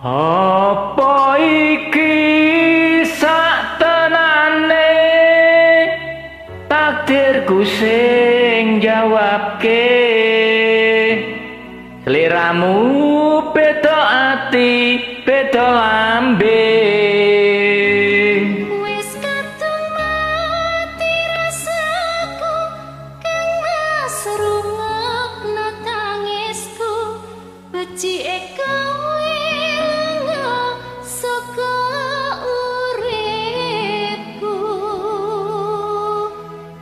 Apa iki sak tenane takdirku sing jawabke, sliramu beda ati beda lambe. Wis kadung mati rasaku kang mas rungokno tangisku, becike kowe lunga saka uripku.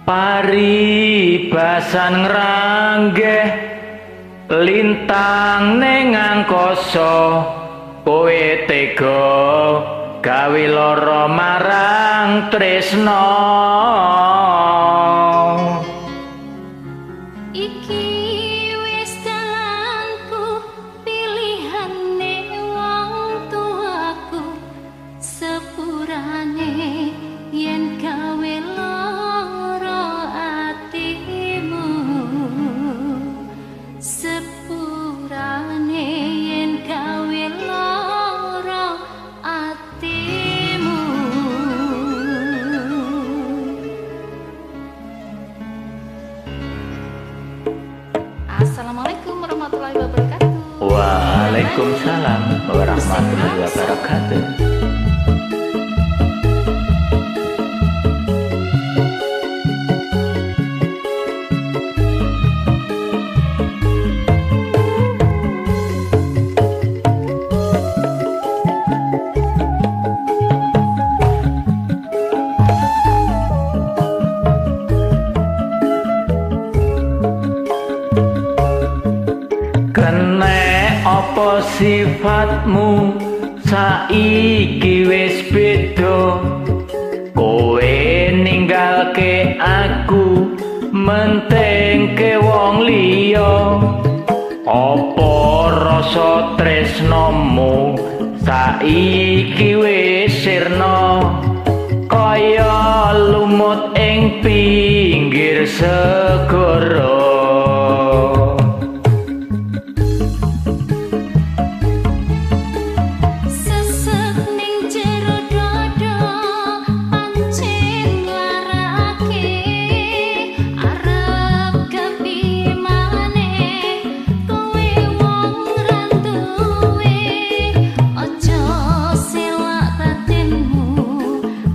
Paribasan ngranggeh lintang ning angkasa, kowe tega gawe lara marang tresna. Iki wis dalanku pilihane wong tuaku, sepurane yen gawe lara atimu, sepurane yen gawe lara atimu. Assalamualaikum warahmatullahi wabarakatuh. Waalaikumsalam warahmatullahi wabarakatuh. Kene apa sifatmu saiki wis beda, kowe ninggalke aku mentingke wong liya. Apa rasa tresnamu saiki wis sirna, kaya lumut ing pinggir segara. Sesek ning jero dada pancen nglarake, arep kepiye maneh kowe wong ra duwe. Aja selak batinmu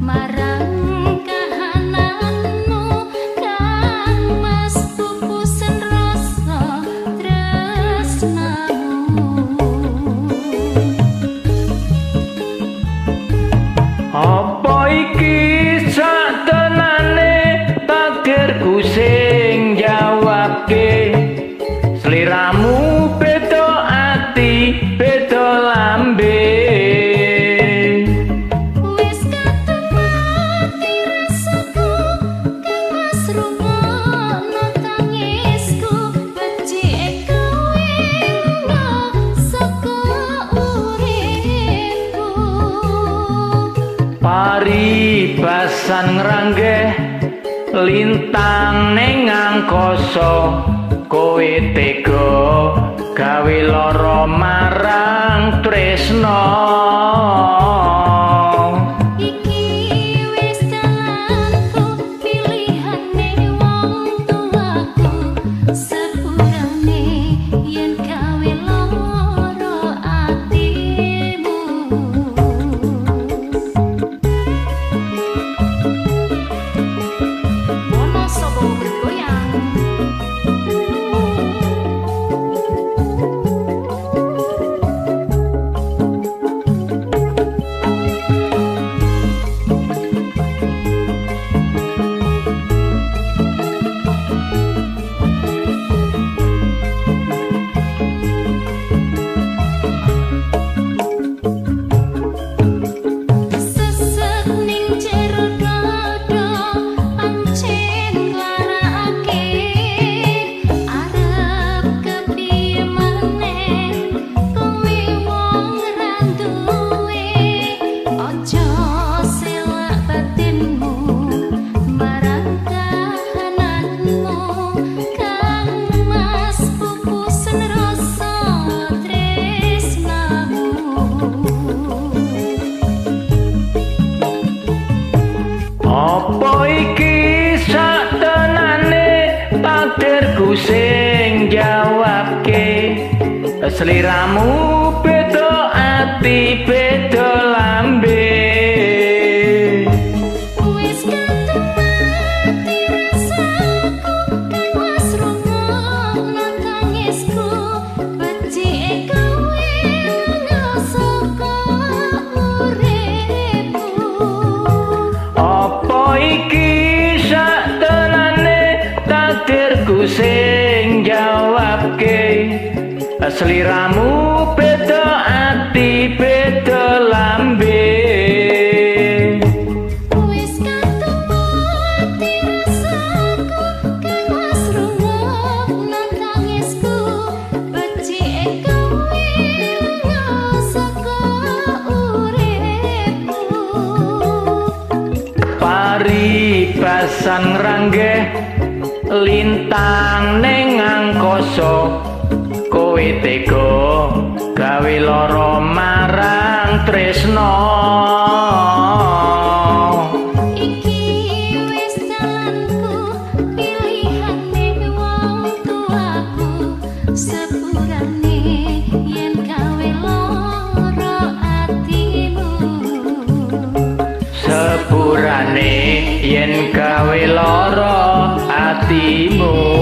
marang kahananmu, kang mas pupusen rasa tresnamu. Apa iki sak tenane takdirku sing jawabke, sliramu beda ati beda lambe. Wis kadung mati rasaku kang mas rungokno tangisku, becike kowe lunga saka uripku. Paribasan ngranggeh lintang ning angkasa, kowe tega gawe lara marang tresna. Iki wis dalanku pilihane wong tuaku, sepurane yen gawe lara atimu. Wonosobo bergoyang. takdirku sing jawabke. Sliramu beda ati beda lambe. Wis kadung mati rasaku kang mas rungokno tangisku, becike kowe lunga saka uripku. Apa iki sak tenane takdirku sing jawabke? Sliramu beda ati beda lambe. Wis kadung mati rasaku kang mas rungokno tangisku, becike kowe lunga saka uripku. Paribasan ngranggeh lintang ning angkasa, kowe tega gawe lara marang tresna. Iki wis dalanku pilihane wong tuaku, sepurane yen gawe lara atimu. Sepurane yen gawe lara atimu.